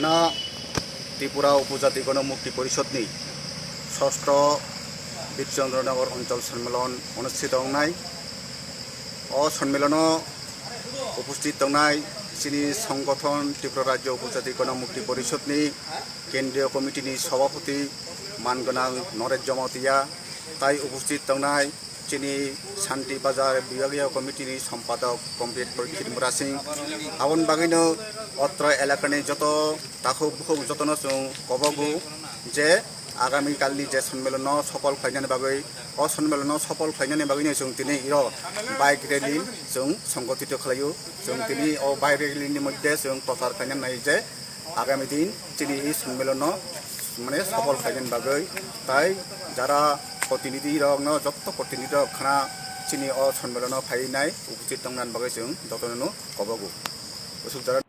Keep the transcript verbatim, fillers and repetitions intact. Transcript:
Na Tripura Upojati Gono Mukti Porishod ni sosto Birchandranagar Onchol Sonmilon onushthito wngnai. O sonmilono uposthit tongnai chini songgothon Tripura Rajya Upojati Gono Mukti Porishod ni Kendriya Committee ni Sabhapati man gwnang Noresh Jamatia, tai uposthit tongnai chini Shanti Bazar Bibagiya Committee ni Sompadok Comrade Parikshit Murasing. Aboni bagwino otro elakani joto takhuk bukhuk jotono chwng kobogo je agami kalni je sonmilono sopol khlainani bagwi, o sonmilono sopol khlainani bagwino chwng tini iro bike rally chwng songgothito khlaio. Chwng tini o bike rally ni moddhe chwng prochar khlainani nai je agami din chini ei sonmilono mane sopol khlainani bagwi, tai jara protinidhi rokno, jotto protinidhi rok khana chini o sonmilono phainai uposthit tongnani bagwi chwng jotono kobogo. Usuk jora